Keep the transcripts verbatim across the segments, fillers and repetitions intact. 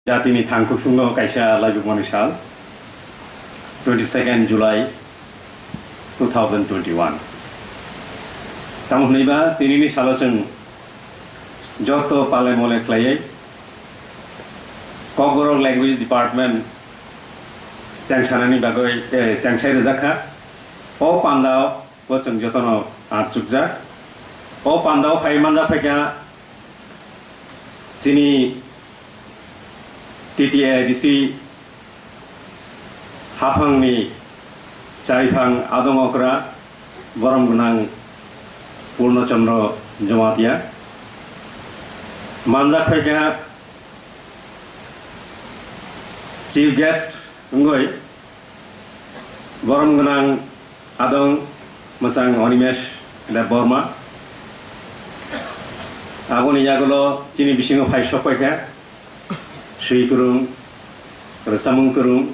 Jatini thang kusungo kaisa laibukmani sal, twenty second July two thousand twenty one. Tamo hwnwiba tinini salo chwng joto pale mole khlaiwi Kokborok Language Department chengsanani bagwi, eh, chengsai rwjak kha. O pandao bo chwng jotono achukjak. O pandao phai manjak phaikha chini T T A D C haphangni chariphang adong okra borom gwnang Purno Chandra Jamatia. Manjak phaikha chief guest wngwi borom gwnang adong mwchang Animesh Debbarma. Aboni yagulo chini bisingo phai sok paikha swi kwrwng, rwchapmung kwrwng,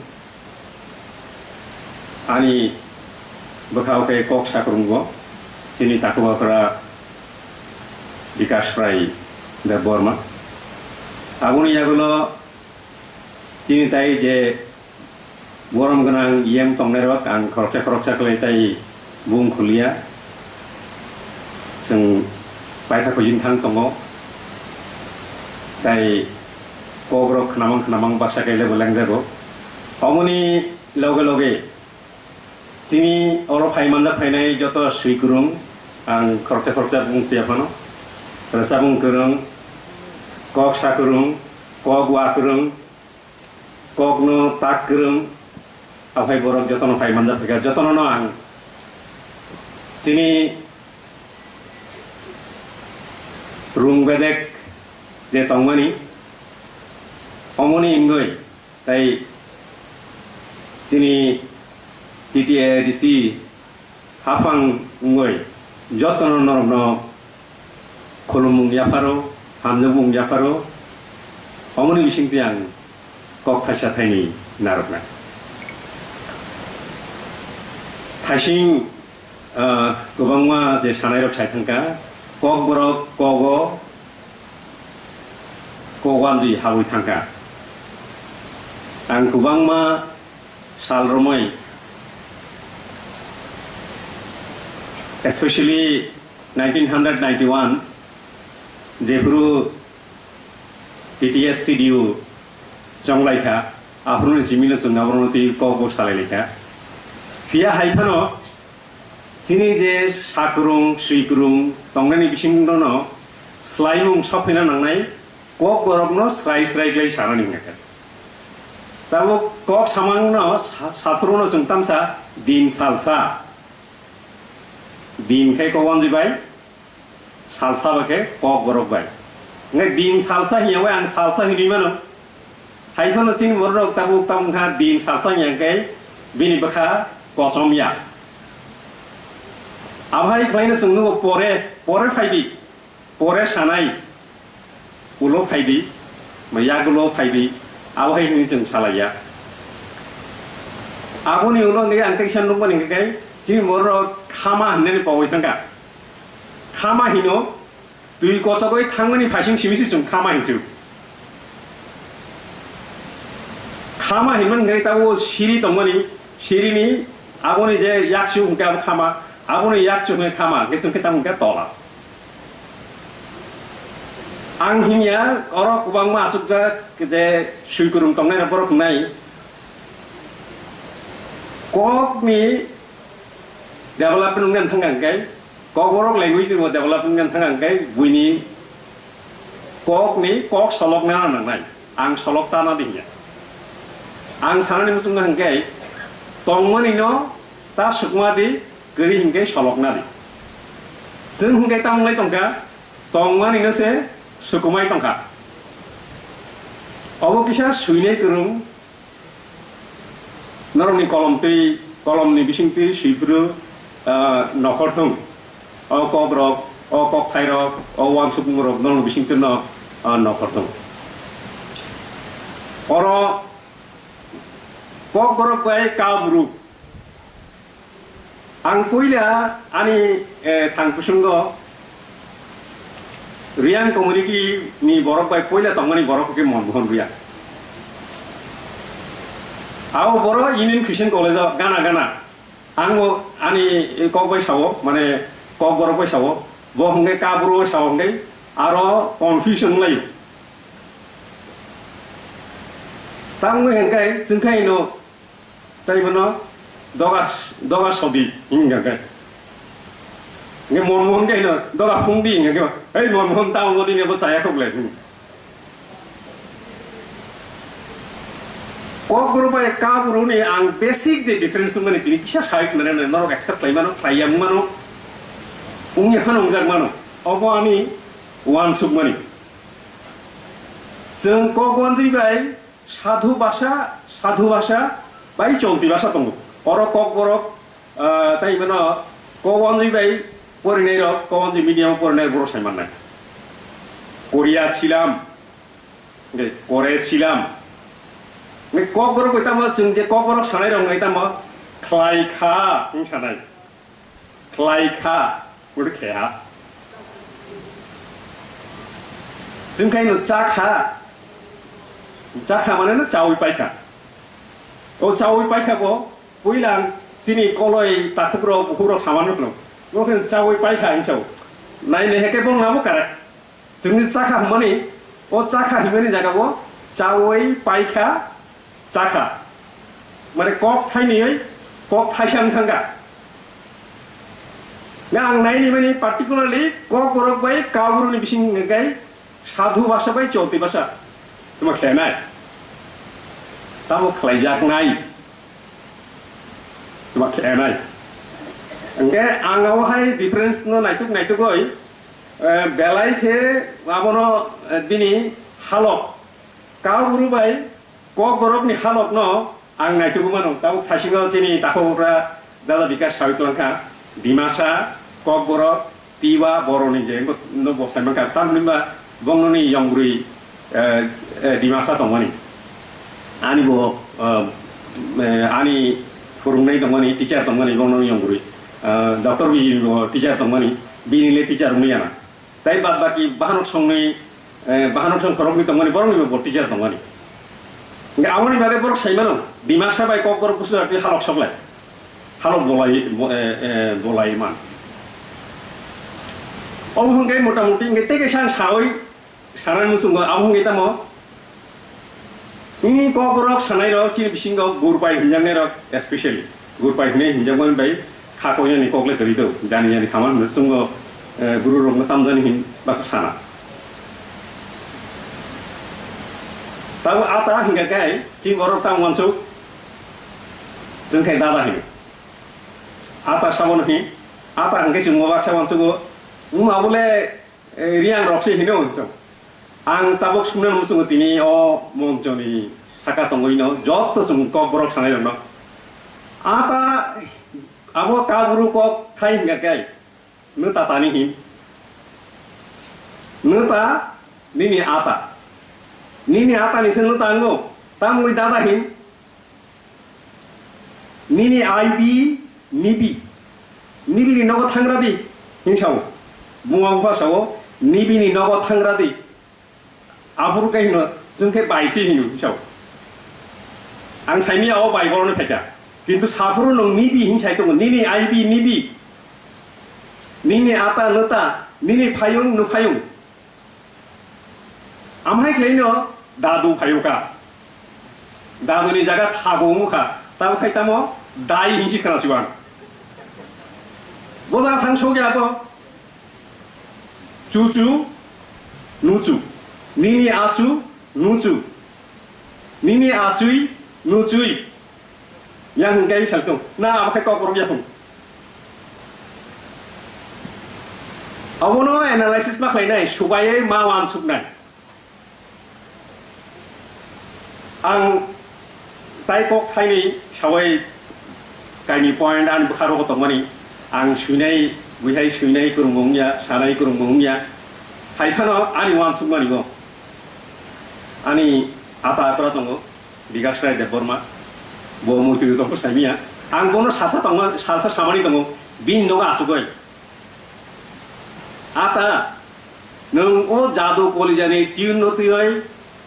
ani bwkhao khe kok sa kwrwngbo chini takhuk okra Bikash Rai Debbarma. Aboni yagulo chini tai je borom gwnang E M tongnairok ang khoroksa khoroksa khlai tai bung khuliya. Chwng paitha khuijing thang tongo. Tai kokrok khnamang khnamang baksa khe lebo lengjago. Omoni loge loge chini oro phai manjak phainai joto swi kwrwng ang khoroksa khoroksa bung phiya phano. Rwchapmung kwrwng, kok sa kwrwng, kok wa kwrwng, kokno tak kwrwng, aphai borok jotono phai manjak phaikha, jotono no ang chini rung bedek je tongmani, omoni wngwi tai chini T T A D C haphang wngwi jotono norokno khulumung yapharo, hamjakmung yapharo, omoni bisingtwi ang kok thaisa thaini narwknai. Thaising, ah, kwbangma je sanairok sai thangkha, kokborok kogo, kok wanjwi habwi thangkha. Ang kwbangma sal romwi, especially nineteen hundred ninety-one, jephuru T T S C D U chonglaikha, aphuruni simi no chwng aborokno twi kokbo salailaikha. Phiya hai phano chini je sakwrwng, swikwrwng tongnani bisingono swlaimung sokphaina nangnai, kokborokno srai srai khlai sanani hwnwi kha. Tabuk kok samangno sa-, saphuru no chwng tamsa din salsa. Din khe kok wanjwi bai, salsa ba khe kokborok bai. Hwnkhe din salsa hinya bai ang salsa hinwi mano. Hai phano chini borok tabuk tamo wngkha din salsa hinya khe bini bwkha kochom ya. Abo hai khlaino chwng nugo pore, pore phai di. Pore sanai, ulo phai di, ba yagulo phai di, abo hai hwnwi chwng salaiya. Aboni ulo hwnwi ang teisa nukmani hwnkhe, chini borok khama hwnwi pawi thangkha. Khama hino, twi kochogwi thangmani phaising simi se chwng khama hinsu. Khama hinmani hwnkhe tabuk siri tongmani, sirini aboni je yakchu hwnkhe abo khama, aboni yakchu hwnkhe khama, hwnkhe chwng khe tamo hwnkhe tola. Ang hinya oro kwbangma asukjak je swikwrwng tongnai rok borok wngnai. Kokni development wngna thang ang khe, kokborok language ni bo development wngna thang ang khe, buini kokni kok solokna nangnai. Ang solok tana di hinya. Ang sanani muchungno hwnkhe, tongmani no ta sukma di, kwrwi hwnkhe solokna di. Chwng hwnkhe tamo wngwi tongkha, tongmani no se sukumai tongkha. Obo kisa swinai kwrwng, norokni kolom twi, kolomni bising twi swiphuru, ah, nokhorthwng. O kokrok, o kokthairok, o uansukmungrok norokni bising twi no, ah, nokhorthwng. Oro kokborok bai kabruk. Ang puila ani, eh, thang kusungo Reang community ni borok bai puila tongmani borok khe Monmohan Reang. Abo boro Union Christian College o gana gana. Ang bo ani kok bai sao, mane kok borok bai sao, bo hwnkhe kaburo sao hwnkhe aro confusion wnglaio. Tamo hwnkhe chwngkhaino tei bono doga, doga sodi hwnkhe. Hwnkhe Monmohon khe hino doga phungdi hwnkhe, "Hei Monmohon, tamo bo dini bo chaya khok le," hwnkhe. Kokborok bai kaborok ni ang basic je difference tongmani tini kisa sai khna rwnai, norok accept khlai mano, khlai ya wng mano, wng ya phano wngjak mano. Obo ani uansuk mani. Chwng kok uansuk bai sadhu basa, sadhu basa bai cholti basa tongo. Oro kokborok, ah, tai mano kok uansuk bai porinai rok, kok uansuk medium porinai borok sai mannai. Korea silam, Hwnkhe kore silam. Hwnkhe kokborok bai tamo chwng je kokborok sanai rok hwnkhe tamo khlai kha hwn sanai. Khlai kha. Uri khe ha. Chwng khai no cha kha. Cha kha mane no chaui pai kha. O chaui pai kha bo puila ang chini koloi takhuk rok bukhuk rok saman rok no. Bo khe chaui pai kha hwn sao. Nai ne he khe bong nabo correct. Chwngni chakha hwnmani, o chakha hwnmani jagao chaui paikha, chakha. Mane kok thainwi kok thaisa wng thangkha. Nga ang naini mani particularly kokborok bai kaborokni bising hwnkhe sadhu basa bai cholti basa tuma khenai. Tamo khlaijaknai. Tuma khenai. Hwnkhe ang abo hai difference no naituk naitugoi, eh, belai khe abono, eh, bini halok, kau bru bai kok borok ni halok no ang naitugwi mano. Tabuk thaisingo chini takhuk okra dada Bikas sawi twlang kha, Dimasa, kok borok, Tiwa, Boroni je no bosai mankha, tamni ba bongno ni yongbrwi, eh, eh, Dimasa tongmani. Ani bo, eh, eh, ani phurungnai tongmani, teacher tongmani, bongno ni yongbrwi. Eh, Doctor Bijini bo teacher tongmani, bini le teacher wngya na. Tai bad baki bahanok songnwi, eh, bahanok song khoroknwi tongmani, borokni bo teacher tongmani. Hingke aboni bagwi borok saimano, Dimasa bai kok borok busu jati halok soklai. Halok bolai, bo-, eh, eh, bolai man. Obo hingke mota moti hingke tei kaisa ang sawi, sanai muchungo, abo hingke tamo, Ni kok borok sanai rok chini bisingo gurpai hinjaknai rok especially gurpai hinwi hinjakmani bai kha koinani kok le kwrwi do jani jani sama hwnwi chwngo, eh, guru rokno tamjani hin bak sana. Tabo ata hingka kai chini borok tamo wansuk chwng khai dada hino. Ata sabono hin ata hingke chwng mo baksa wansugo wng ma bole Eh, Riang rok se hino hwnchong. Ang tabuk sumna muchungo tini o monchoni saka tongwi no joto chwng kok borok sanai rokno. Ata abo kaburu kok thai hingka kai. Nwta tani hin. Nwta nini ata. Nini ata ni se nwta ango. Tamwi dada hin. Nini aibi nibi. Nibi ni nogo thangra di. Hinsao. Buma bupha sao. Nibi ni nogo thangra di. Aphuru khe hino, chwng khe bai se hino hinsao. Ang saimia o bai borokno phaikha. Kintu saphuru nwng nibi hin sai tongo. Nini aibi nibi. Nini ata nwta. Nini phayung nwphayung. Amhai khlaino dadu phaiuka. Daduni jaga thago wngkha. Tamo khai tamo dai hinsi khna siwan. Boda thang sogya bo. Chuchu, nuchu. Nini achu, nuchu. Nini achui, nuchui. Yang hingkai saltung. Na abo khai kok borok yaphung. Abono analysis ma khlainai, subai ma wansuknai. Ang tai kok thaini sawai kaini point ani bwkha rogo tongmani. Ang suinai, buihai suinai kwrwngbo wngya, sanai kwrwngbo wngya. Hai phano ani wansukmani bo. Ani ata akwra tongo. Bikas Rai Debbarma, bo muitu tongkho saimiya. Ang bono salsa tongma, salsa samani tongo, bini nogo asugoi. Ata, nwng o jadu kolijani tune no twiwi,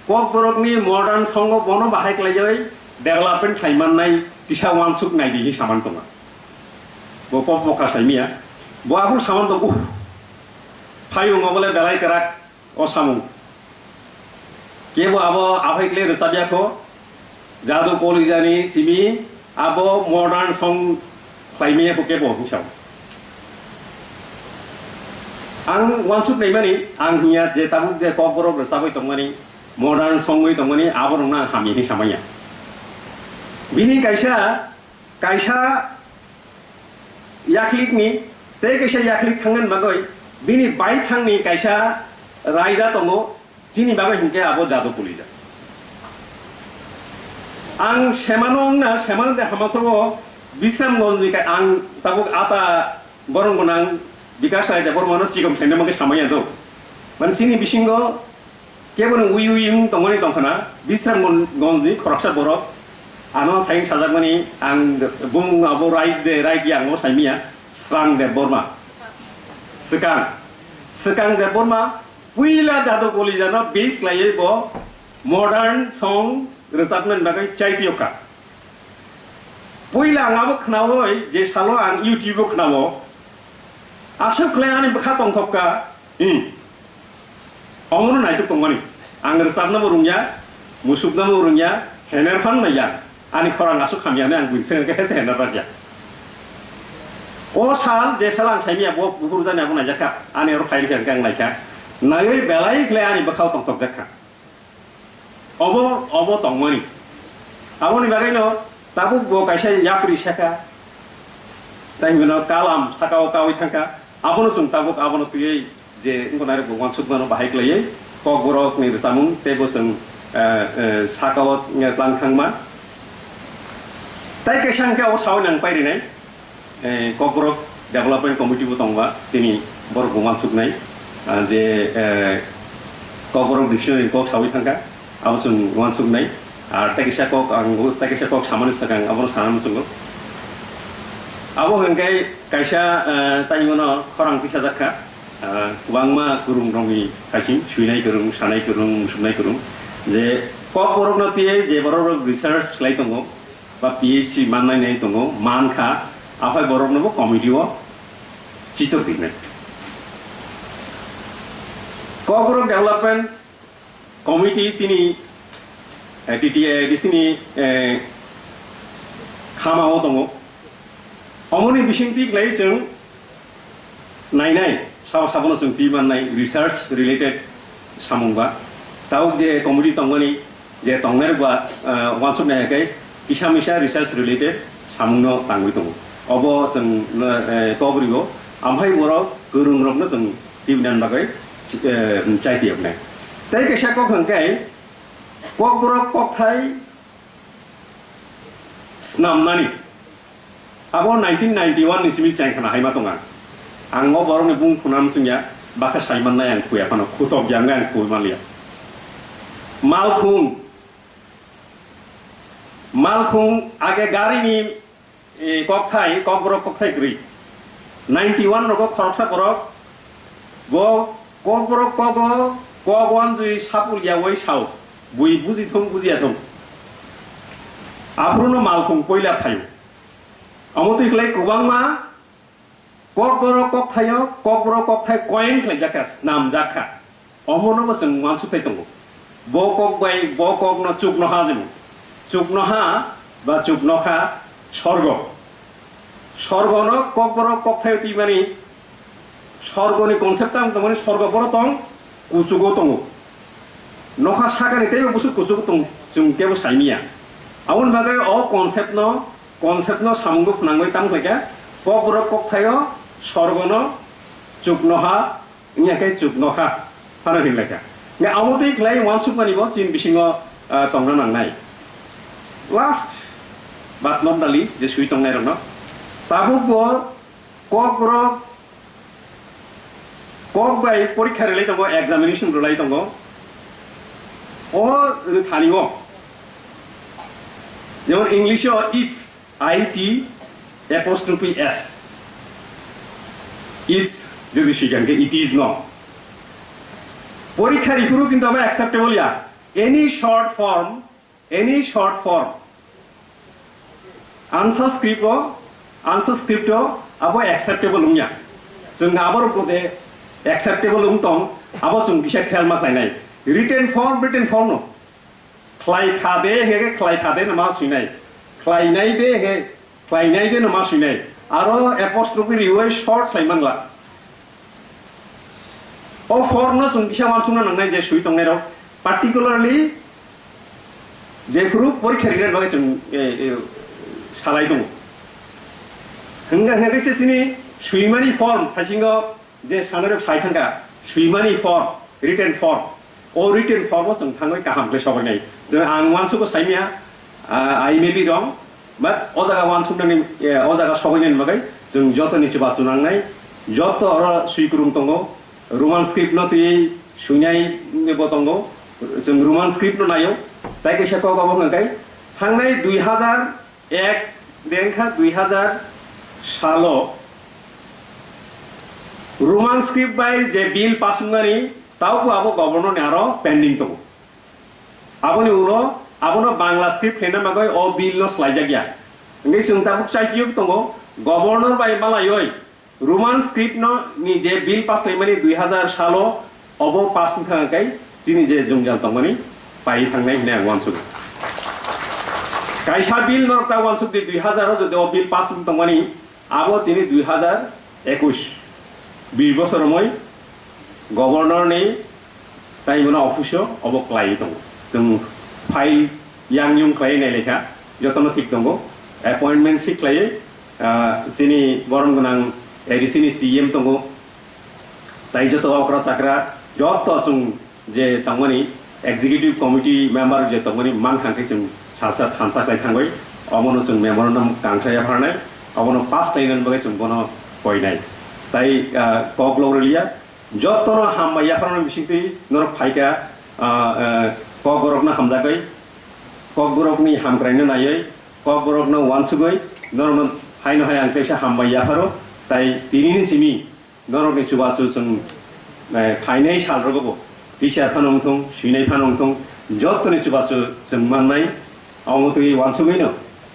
kokborokni modern songo bono bahai klaijai, Development khlai mannai kisa uansuk nai di hinwi saman tongo. Bo pok pokha saimiya. Bo aphuru saman tong, uh, phai wngma bole belai kwrak o samung. Kebo abo aphai kle rwchapya kho, Jadu Kolijani simi abo modern song khlaimaya kho kebo hinwi sao. Ang uansuk naimani, ang hiya je tabuk je Kokborok rwchapwi tongmani, modern songwi tongmani, aborokno ang hamya hinwi samaya. Bini kaisa, kaisa yakhlikni, tei kaisa yakhlik thangna bagwi, bini baithangni kaisa raida tongo, chini bagwi hinkhe abo Jadu Kolija. Ang semano wngna, semano de hamasogo Bisramgonjni ka-, ang tabuk ata borong gwnang Bikash Rai Debbarmano chikon khlaina bagwi samaya do. Mane chini bisingo keboni ui ui wng tongmani tongkhana, Bisramgonjni khoroksa borok, ano thaing sajakmani ang bumung abo right de, right yang o saimiya, Srang Debbarma. Swkang. Swkang Debbarma, puila Jadu Kolijano base khlaiwi bo modern song rwchapnani bagwi chaitiyokha. Puila ang abo khnaui, je salo ang YouTube-o khnao, aswk khlai ani bwkha tongthokka, hmm. Omono naitok tongmani. Ang rwchapnabo rwngya, musuknabo rwngya, hener phan naiya. Ani khorang aswk hamya hinwi ang buini sengkhe hese hener rakya. O sal, je sal ang saimya bo buphuru jani abo naijakha, ani oro phai rikha hwnkhe ang naikha. Naiwi belai khlai ani bwkhao tongthokjakha. Obo, obo tongmani. Aboni bagwino tabuk bo kaisa yapri saka, tei hwnwi no kalam saka o kaui thangkha. Abono chwng tabuk abono twiwi je wngkha nairok bo uansukmano bahai khlaiwi Kokborokni rwchapmung tei bo chwng, eh, eh, saka o tlang thangma. Tei kaisa hwnkhe abo saui nang pai rinai. Eh, Kokborok Development Committee bo tongba, chini borok bo uansuknai, ah, je, eh, Kokborok Dictionary kok saui thangkha, abo chwng uansuknai. Ar tei kisa kok, ang bo tei kisa kok samani swkang, abono sana muchungo. Abo hwnkhe kaisa, eh, tei mano khorang tisajak kha, ah, kwbangma kwrwng rokni haising, swinai kwrwng, sanai kwrwng, musuknai kwrwng, je Kokborokno twiwi je borok rok research khlai tongo, ba P H D mannai nai tongo, man kha, aphai borokno bo committee o chichok rinai. Kokborok Development Committee chini, eh, T T A D C ni, eh, khama o tongo. Omoni bisingtwi khlai chwng nainai, sabo sabono chwng twi mannai research related samung ba. Tabuk je committee tongmani, je tongnai rok ba, ah, uansuknai hai khe kisa misa research related samung no tangwi tongo. Obo chwng, eh, kok rio, amhai borok kwrwng rok no chwng twi mani bagwi, eh, chai tiyoknai. Tei kaisa kok hwnkhe Kokborok kokthai snamnani. Abo nineteen ninety-one ni simi chengkhana hai ma tonga. Ang o borokni bung khuna msungya, bakha sai mannai ang khuya phano, khutok ya wngwi ang khui manliya. Malkhung, malkhung age garini, eh, kokthai, kokborok kokthai kwrwi. Ninety-one rogo khoroksa borok, bo kokborok kogo, kok wanjwi sapul yaui sao, bui buji thung bujiya thung. Aphuru no malkhung poila phaio. Omo twi khlai kwbangma kokborok kokthaio, kokborok kokthai coin khlaijak kha, snamjak kha. Omono bo chwng uansuk thai tongo. Bo kok bai bo kokno chuknoha jemon. Chuknoha ba chuknokha sorgo. Sorgono kokborok kokthaio twimani sorgoni concept tang tongmani sorgo boro tong, kuchugo tongo. Nokha sakani teibo busu kuchugo tong, chwng kebo saimiya. Aboni bagwi o concept no, concept no samungbo phwnangwi tamo khlaikha, kokborok kokthaio sorgono chuknoha, wngya khe chuknoha phano hinlaikha. Hingkhe abo twi khlai uansukmani bo chini bisingo, ah, tongna nangnai. Last but not the least, je swi tongnai rokno, tabuk bo kokborok kok bai porikha rwlai tongo, examination rwlai tongo. O thani o, jemon English o it's, I T apostrophe S. It's jodi swikan khe it is no. Porikha riphuru kintu abo acceptable ya. Any short form, any short form Ansa script o, ansa script o abo acceptable wngya. Chwng aborok bo de acceptable wng tong, abo chwng kisa khel ma khlainai. Written form, written form no. Khlai kha de, he khe khlai kha de no ma swinai. Khlainai de, he khlainai de no ma swinai. Aro apostrophe riwi short khlai mangla. O form no chwng kisa uansukna nangnai je swi tongnai rok, particularly jephuru porikha rina bagwi chwng, e, e, salai tongo. Hwnga hwnga khe se chini swimani form thaisingo je sanai rok sai thangkha, swimani form, written form. O written form o chwng thangwi kaham khe sobainai. Chwng ang uansugo saimya, ah, I may be wrong, but o jaga uansuknani, eh, o jaga sobainani bagwi chwng jotoni chubachu nangnai, joto oro swikwrwng tongo, Roman script no twiwi swinai bo tongo, chwng Roman script no naio, tai kaisa kok obo hwnkhai thangnai dui hazar ek de wngkha dui hazar salo Roman script bai je bill pass wngnani, taubo abo governor ni aro pending tongo. Aboni ulo abono Bangla script khlaina bagwi o bill no swlaijakya. Hwnkhe chwng tabuk chaitiyok tongo, governor bai malaioi Roman script no ni je bill pass khlaimani dui hazar salo, obo pass wngkha hwnkhe chini je jwngjal tongmani pai thangnai hwnwi ang uansukgo. Kaisa bill norok ta uansukdi dui hazar o jodi o bill pass wng tongmani, abo tini dui hazar ekush, bish bosor romwi governor ni tai bono office o obo khlaiwi tongo. Chwng file yang yung khlaiwi nailekha, jotono thik tongo. Appointment si khlaiwi, ah, chini borom gwnang A D C ni C E M tongo, tai joto okra chakra joto chwng je tongmani executive committee member je tongmani mankha khe chwng salsa thansa khlai thangwi obono chwng memorandum kangsa yapharnai, obono pass khlainani bagwi chwng bono koinai. Tai, ah, kok lok rwliya, jotono hambai yapharnani bisingtwi norok phaikha, ah, ah, kokborokno hamjakgwi, kokborokni hamkraino naiwi, kokborokno uansugwi norokno haino hai ang teisa hambai yapharo, tai tinini simi norokni chubachu chwng, eh, phainai salrogo bo teacher phano wngthung, swinai phano wngthung, jottoni chubachu chwng mannai, omo twi uansugwino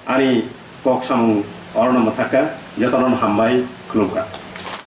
ani kok samung orono mwthakha, jotono hambai khulumkha.